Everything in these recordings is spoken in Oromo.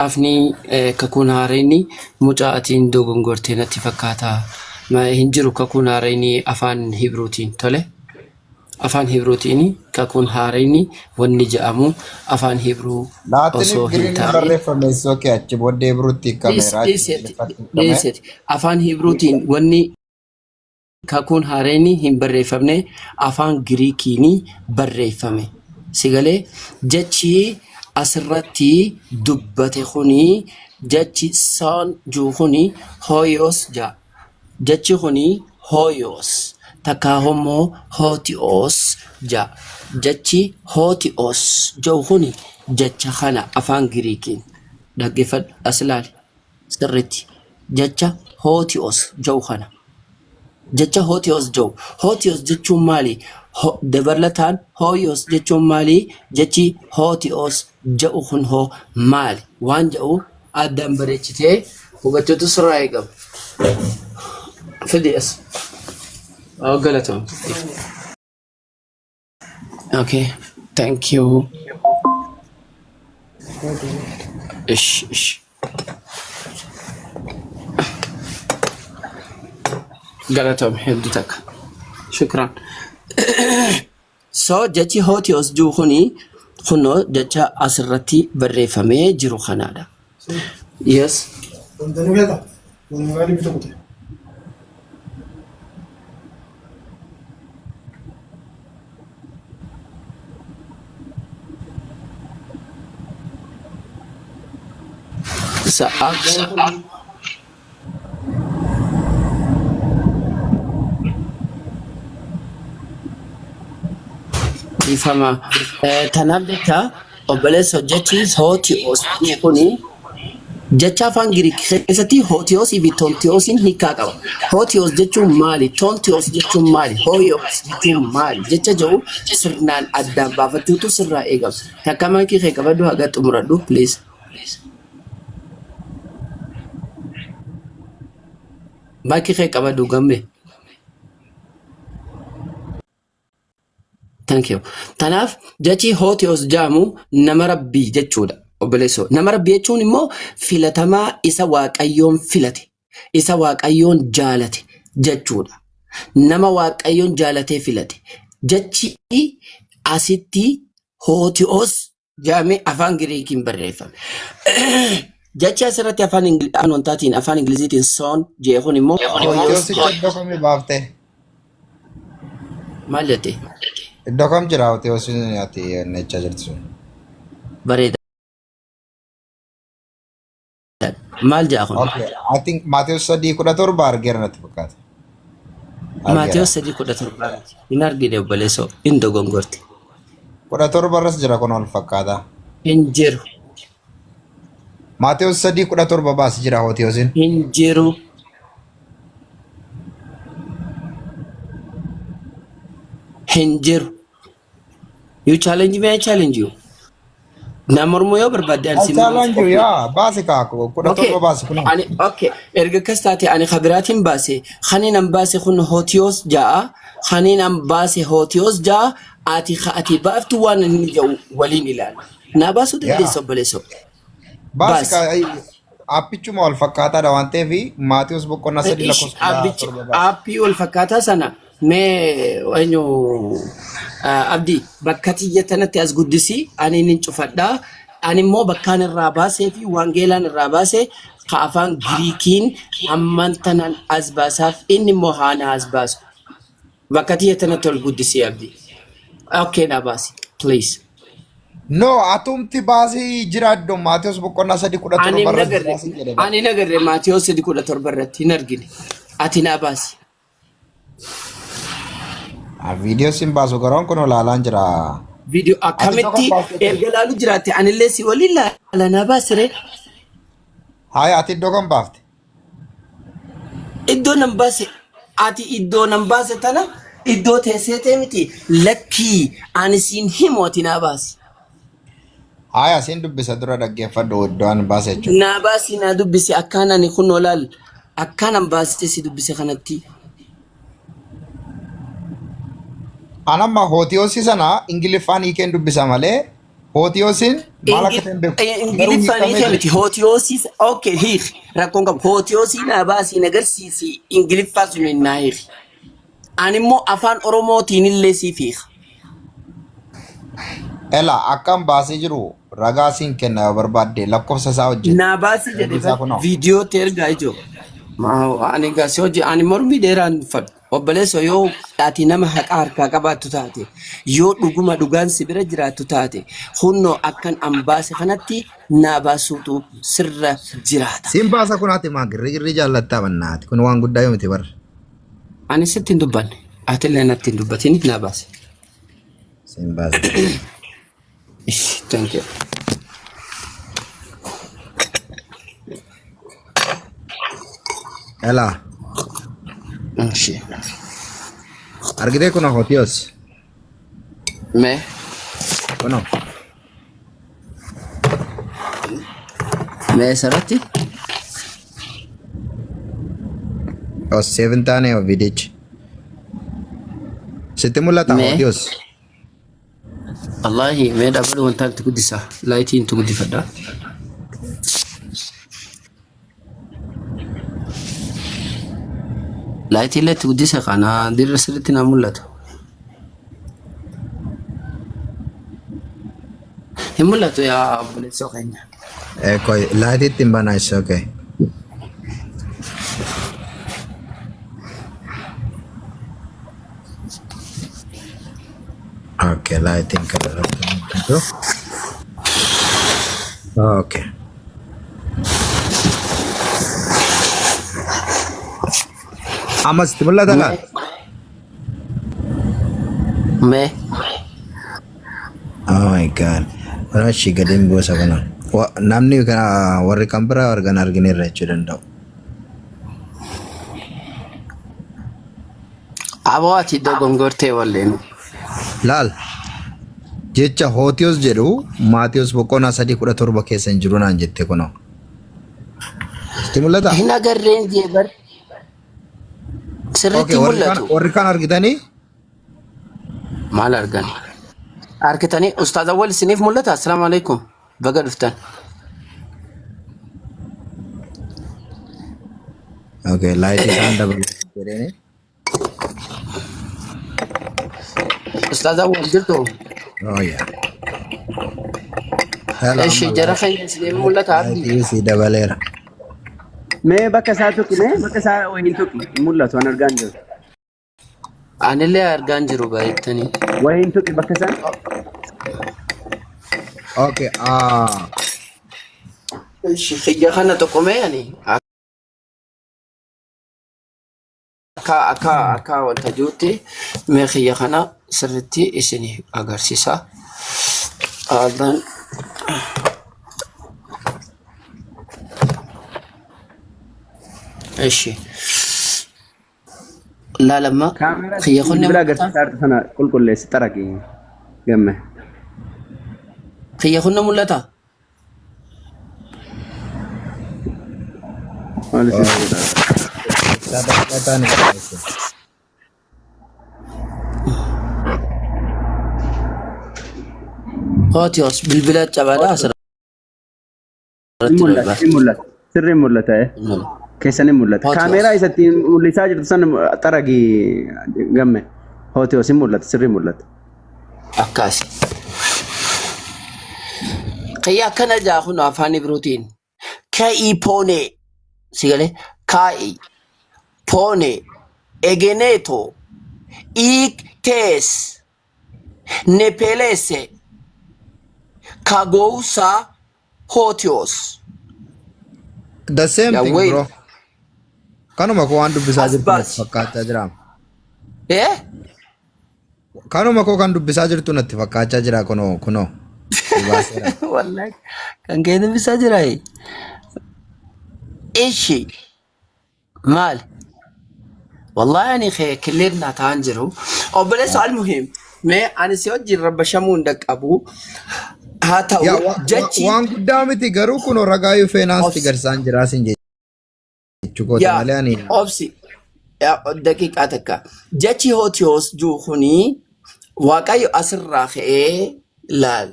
Macaafni Kakuun Haarayni mucaa atiin dogongorte natti fakkaata. Hin jiru Kakuun Haarayni afaan Hibruutiin. Tole? Afaan Hibruutiin Kakuun Haarayni wanni ja'amu afaan Hibruu Laatiniif osoo hin Giriiniin taane barreeffame is okay achi booddee Hibruutti hiikameera achi Ingiliffatti hiikame. dhiiseti. Afaan Hibruutiin wanni Kakuun Haarayni hin barreeffamne afaan Giriikiin barreeffame. Si galee? Jechi asirratti dubbate kuni jechi son jiru kuni hoyos ja'a. Jechi kuni hoyos takkaa immoo hooti'os ja'a. Jechi hooti'os jedhu kuni jecha kana afaan Giriikiin. Dhaggeeffadhu as ilaali. Sirriitti. Jecha hooti'os jedhu kana. Jecha hooti'os jedhu. Hooti'os jechuun maali? Ho, dabalataan hooyos jechuun maali? Jechi hooti'os jedhu kun hoo maali? Waan jedhu addaan bareechitee hubachuutu sirraa eegama. Fidi as. Oh, galatoom. Okay, thank you. Ish, ish. Galatoom hedduu takka. Shukran. So jechi hootiyoos jiru kuni kunoo jecha asirratti barreeffamee jiru kanaadha. Yes. Wanta nu beeka. Walumaa dhibbi tokko ta'e. Sa'a. Dhiifama. Tanaaf jecha obboleessa jechi hooti'oos kuni jecha afaan Giriik keessatti hooti'oosii fi toonti'oosiin hiikaa qaba. Hooti'oos jechuun maali? Toonti'oos jechuun maali? Hooyi'oos jechuun maali? Jecha jedhu sirnaan addaan baafachuutu sirraa eegama. Takka maakii kee qabadhu haga xumuradhu please. Maakii kee qabadhu gamme. Thank you. Tanaaf jechi hootiyoos jaamu nama rabbii jechuudha. Obboleessoo. Nama rabbii jechuun immoo filatamaa isa waaqayyoon filate, isa waaqayyoon jaalate jechuudha. Nama waaqayyoon jaalatee filate. Jechi asitti hootiyoos jedhamee afaan Giriikiin barreeffame. Jechi asirratti afaan afaan wantaatiin afaan Ingiliziitiin soon jedhe kun immoo hootiyoos Hoteelsicha iddoo kamii baafte? Maal jette? Iddoo kam jira hoteelsiin ati jechaa jirtu sun? Bareeda. Maal jedha kun? Okay, I think Maatewos 3:17 argeera natti fakkaata. Argeera. Maatewos 3:17 miti. Hin argine obboleessoo. Hin dogongorte. 17 irras jira kun wal fakkaata. Hin jiru. Maatewos 3:17 baasi jira hoteelsiin. Hin jiru. Hin jiru. You challenge me, I challenge you. Na mormuu yoo barbaadde ani I si mormuuf challenge you qophii. yaa baasi kaa kudha Okay. torba baasi kunoo. Ani okay. Erga akkas taate ani kabiraatiin baase. Kaniin an baase kun hootiyoos ja'a. Kaniin an baase hootiyoos ja'a. Ati ka ati baaftu waan inni jedhu waliin ilaala. Naa baasuu Yaa dandeessa obboleessoo. baasi Baasi. kaa appichuma wal fakkaataadha waan ta'eef Maatewos boqonnaa 3 Ish lakkoofsa kudha abbichi torba baasi. aappii wal fakkaataa sana mee eenyu abdii bakka tiyya tanatti as guddisi ani nin cufadha ani immoo bakkaan irraa baasee fi wangeelaan irraa baase ka afaan Giriikiin amman tanan as baasaaf inni immoo haana as baasu bakka tiyya tanatti ol guddisi abdii. Okay na baasi please. No atumti baasii jira iddoo Maatewos boqonnaa 3 kudha Ani torba hin irratti agarre baasii jedhe bara. ani hin agarre Maatiyoo 3:17 irratti hin argine ati na baasi. Viidiyoo sin baasu garoon kun ilaalaan jira. Viidiyoo Ati iddoo kam akkamitti baastee erga laalu jiraatte anillee si waliin laala na baasire. Haaya ati iddoo kam baafte? Iddoo nan baase ati iddoo nan baase tana iddoo teessee ta'e miti lakkii ani siin himu ati naa baasi. Haaya siin dubbisa dura dhaggeeffadhu iddoo ani baase jechuudha. Naa baasi naa dubbisi akkaan ani kun olaal akkaan an baasite si dubbise kanatti. An amma hootiyoosii sana Ingiliffaan hiikeen dubbisa malee Hootiyoosiin maal akka ta'e hin beeku. Garuu Ingiliffaan hiikamee hiikee jira. miti. Hootiyoosiis okay hiiki. Rakkoon qabu. Hootiyoosii naa baasii na agarsiisi. Ingiliffaa sun naa hiiki. Ani immoo afaan Oromootiin illee siif hiika. Ela akkan baasee jiru ragaa siin kenna yoo barbaadde lakkoofsa isaa wajjin. Naa baasii Ergi jedhe isaa bar kunoo. viidiyootti ergaa ijoo. Ani egaa si hojii ani mormii dheeraan fadhu. Obboleessa yoo ati nama haqa harkaa qabaattu taate yoo dhuguma dhugaan si bira jiraattu taate hunnoo akkan an baase kanatti naa baasuutu sirra jiraata. Siin baasa kun ati maa girri girri jaallattaa bannaati. Kun waan guddaa yoo miti bara. Ani sitti hin dubbanne. Atillee natti hin dubbatin naa baase. Siin baasa. Ish, thank you. Ela Ishi. argitee kun hotiyoos. Mee Kunoo. mee sarratti Os seef hin taane viidichi. Sitti mul'ata mee hotiyoos. Wallaahi mee dhaabadhu wantaa itti guddisa. Laayitii itti guddifadha. Laayitii illee itti guddisa kana dirra sirriitti naa mul'atu. Hin mul'atu yaa obboleessoo keenya. Koi laayitii hin banaa isa okay. Okay, laayitiin kana irratti mul'atu. Okay. Amma sitti mul'ata laa? Mee Oh my god. Kun achii gadi hin buusa kuna. Namni kana warri kan biraa argan argineerra jechuu danda'u. Aboo ati dogongortee walleen. Laal. Jecha Hootiyoos jedhu Maatiyos boqonnaa 3:17 keessa hin jiru naan jette kunoo. Sitti mul'ata? Hin agarreen jee bar. Sirriitti Okay, warri kaan mul'atu. warri kaan argitanii? Maal argan? Argitanii Ustaaz Awwal isiniif mul'ata? Assalaamu alaikum. Baga dhuftan. Okay, laayitii isaan dabalu jedhanii. Ustaaz Awwal jirtu? Oh yeah. Hello, Eshi amma jara keenya isiniif mul'ata abdii. laayitii si dabaleera. Mee bakka isaa tuqi mee bakka isaa wayii tuqi hin mul'atu an argaan jiru. Anillee argaan jiru baay'attanii. Wayii hin tuqi bakka isaa. Okay, ah, Eshi xiyya kana tuqumee ani akka akka akka wanta jirutti mee xiyya kana sirriitti isin agarsiisa. Aadaan eshi laalama Kaameraa xiyya kun ni bilbila mul'ata. agarsiisaa jirtu sana qulqulleessi xaragi gamme. Xiyya kun ni mul'ata. Maal isin godhaa? Ibsaa dabalataan ibsa. Hootiyoos bilbila cabaadha Hin asirratti mul'ata, darbaa. hin mul'ata. Sirrii hin mul'ata. Eh. Keessan hin mul'ata. Hootiyoos. Kaameeraa isa ittiin mul'isaa jirtu sana xaragi gamme. Hootiyoos hin mul'ata, sirrii mul'ata. Akkaasi. Kiyya akkana jaa kun afaan Ibrootiin. Ka'ii poonee. Si galee kaa'ii poonee egeneeto iiktees nepeleese kagousa hootiyoos. The same Yaa thing wait. bro. Kanuma koo waan dubbisaa As jirtu natti baasi. fakkaachaa jira. Eh? Kanuma koo kan dubbisaa jirtu natti fakkaachaa jira kunoo kunoo. Si baaseera. Wallahi kan kee dubbisaa jira. Ishi maal? Wallahi ani kee killeen naa ta'an jiru. Obboleessa almuhim mee ani si wajjin rabbashamuu hin dhaqqabu. Haa ta'u Yaa jechi waan guddaa miti garuu kunoo ragaa yoo feenaan si obsi. garsaan jiraa sin jechuu kooti Yaa malee ani obsi yaa, daqiiqaa takka. Jechi hootiyoos jiru kuni Waaqayyo asirraa ka'ee laal.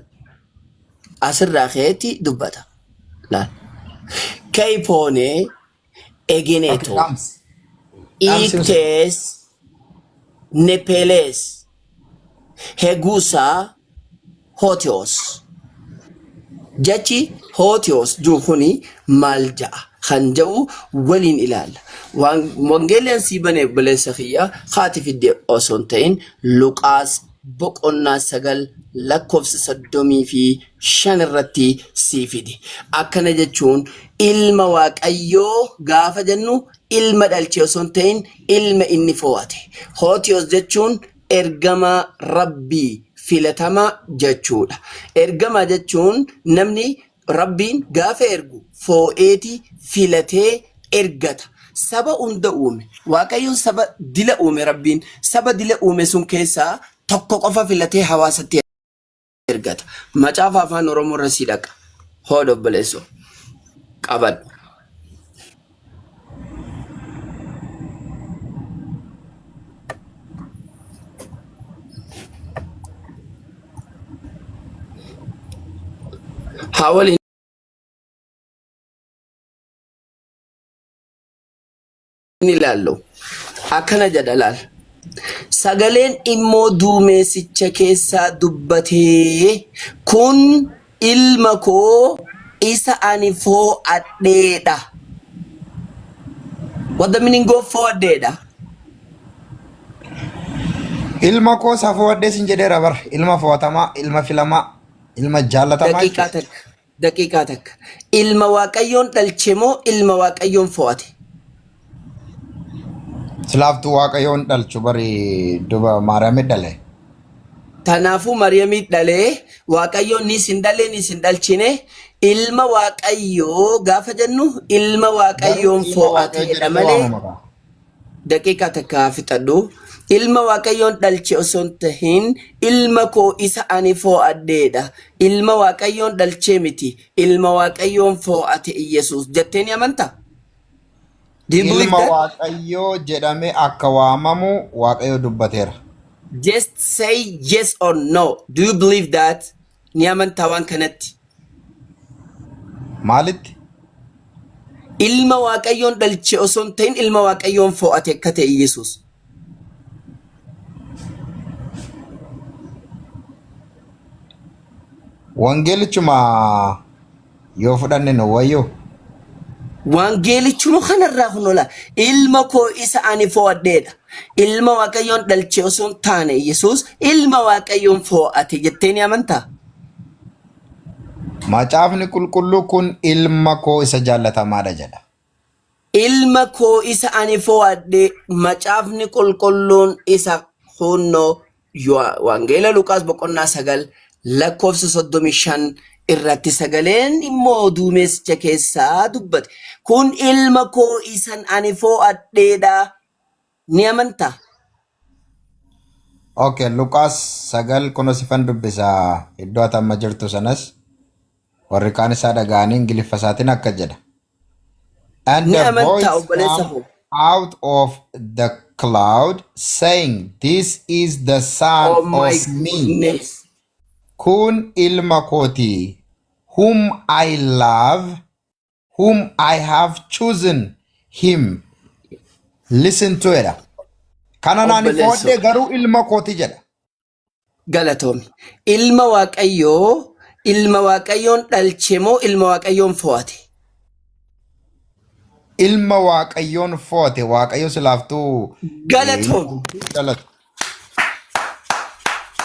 Asirraa ka'eetti dubbata. Laal. Keipoone Okay, egeneto dhaamsi. Dhaamsi ibsa. iktes nepeles hegusa hotios. Jechi hotios jiru kuni maal ja'a kan jedhu waliin ilaalla. Wangeelaan sii bane obboleessa kiyya haati fidde osoo hin ta'in Luqaas boqonnaa 9 lakkoofsa 35 irratti sii fide. Akkana jechuun ilma Waaqayyoo gaafa jennu ilma dhalche osoo hin ta'in ilma inni fo'ate. Hotios jechuun ergamaa Rabbii filatamaa jechuudha. Ergamaa jechuun namni Rabbiin gaafa ergu foo'eeti filatee ergata. Saba hunda uume. Waaqayyoon saba dila uume Rabbiin. Saba dila uume sun keessaa tokko qofa filatee hawaasatti ergata. Macaafa afaan Oromoo irra sii dhaqa. Hoodha obboleessoo. Qabadhu. Haa waliin ilaallu. Akkana jedha laal. Sagaleen immoo duumeessicha keessaa dubbatee kun ilma koo isa ani foo'adheedha. What the meaning of foo'adheedha? Ilma koo isa fo'adhee sin jedheera bar. Ilma fo'atamaa, ilma filamaa, ilma jaallatamaa Daqiiqaa jechuudha. takka. Daqiiqaa takka. Ilma Waaqayyoon dhalche moo ilma Waaqayyoon fo'ate? Silaaftuu Waaqayyoon dhalchu bari duba Maariyaamit dhale. Tanaafuu Maryamii dhalee Waaqayyoon ni isin dhalee ni isin dhalchine ilma Waaqayyoo gaafa jennu ilma Garuu Waaqayyoon ilma Waaqayyo fo'ateedha jedhamee malee waamama kaa. daqiiqaa takka haa fixadhu. Ilma Waaqayyoon dhalche osoo hin tahin ilma koo isa ani foo'adheedha. Ilma Waaqayyoon dhalchee miti. Ilma Waaqayyoon foo'ate Iyyasuus jettee ni amantaa? Do you believe Ilma that? Waaqayyoo jedhamee akka waamamu Waaqayyo dubbateera. Just say yes or no. Do you believe that? Ni amantaa waan kanatti? Maalitti? Ilma Waaqayyoon dhalche osoo hin ta'in ilma Waaqayyoon foo'ate akka ta'e Yesuus. Wangeelichuma yoo fudhanne nu wayyoo. Wangeelichuma kanarraa kun ola. Ilma koo isa ani foo'adheedha. Ilma Waaqayyoon dhalche osoo hin taane Yesuus ilma Waaqayyoon foo'ate jettee ni amantaa? Macaafni qulqulluu kun ilma koo isa jaallatamaadha jedha. Ilma koo isa ani fo'adhe macaafni qulqulluun isa hunnoo Wangeela Luqaas boqonnaa 9 lakkoofsa 35 irratti sagaleen immoo duumessicha keessaa dubbate. Kun ilma koo isan ani fo'adheedha. Ni amantaa? Okay, Luqaas 9 kunoo sifan dubbisa iddoo ati amma jirtu sanas warri kaan isaa dhaga'anii Ingiliffa isaatiin akka jedha. And Ni the amantaa voice obboleessa came koo? out of the cloud saying, This is the son Oh my of me. goodness. Kun ilma kooti, whom I love, whom I have chosen him. Listen to it. Kana naani Obboleessoo. foodhee garuu ilma kooti jedha. Galatoomi. Ilma Waaqayyoo ilma Waaqayyoon dhalche moo ilma Waaqayyoon fo'ate? Ilma Waaqayyoon fo'ate Waaqayyo silaaftuu Galatoomi. dhalatu.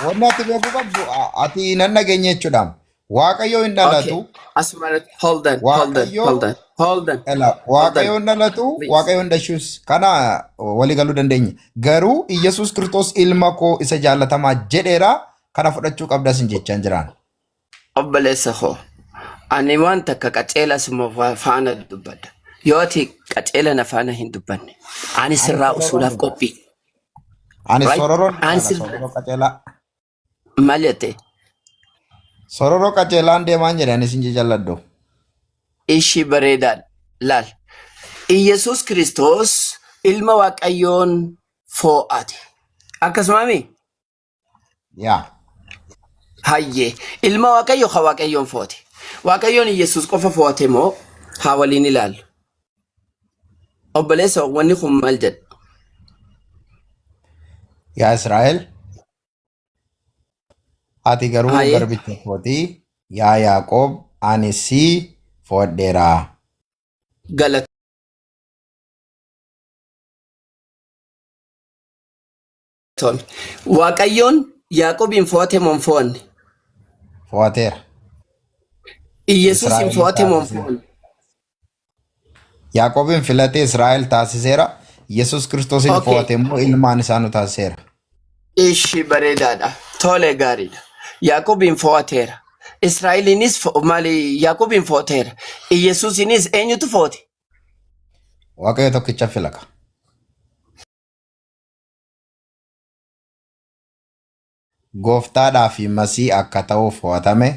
Wanni ati beekuu qabdu ati nan dhageenye jechuudha. Waaqayyo hin Okay. dhalatu. Asuma irratti hold on, hold on, Waaqayyo hold on, hold on, Ela, hold on. Waaqayyo hin dhalatu, Please. Waaqayyo hin dhashus. Kana walii galuu dandeenya. Garuu Iyyasuus Kiristoos ilma koo isa jaallatamaa jedheera. Kana fudhachuu qabdas hin jechaan jiraan. Obboleessa koo, ani waan takka qaceela suma faana dubbadha. Yoo ati qaceela na faana hin dubbanne, ani Ani sirraa sororoon usuudhaaf dubbadha. qophii. Ani Right? sororoon Ani dubbadha, sirraa sororoo qaceelaa. maal jette? Sororoo qaceelaan deemaan jedhe ani isin jalladhu. Ishii bareedaadha. Laal. Iyyasuus Kiristoos ilma Waaqayyoon foo'ate. Akkasumaami? Yaa. Hayyee ilma Waaqayyo ka Waaqayyoon fo'ate. Waaqayyoon Iyyasuus qofa fo'ate moo haa waliin ilaallu. Obboleessa wanni kun maal jedha? Yaa Israa'el, ati garuu Hayyee garbicha kootii, yaa Yaaqoob, ani si fo'adheera. Galatoomi. Waaqayyoon Yaaqoobiin fo'ate moo hin fo'anne? Fo'ateera. Iyyasuusin Israa'elin fo'ate moo hin taasiseera. fo'anne? Yaaqoobin filatee Israa'el taasiseera. Yesuus Kiristoosin Okay. fo'ate immoo ilmaan isaa nu taasiseera. Ishi bareedaadha. Tole gaariidha. Yaaqoobiin fo'ateera. Israa'eliinis maali Yaaqoobiin fo'ateera. Iyyasuusinis eenyutu fo'ate? Waaqayyo tokkicha filaka. Gooftaadhaa fi Masii akka ta'uuf fo'atame.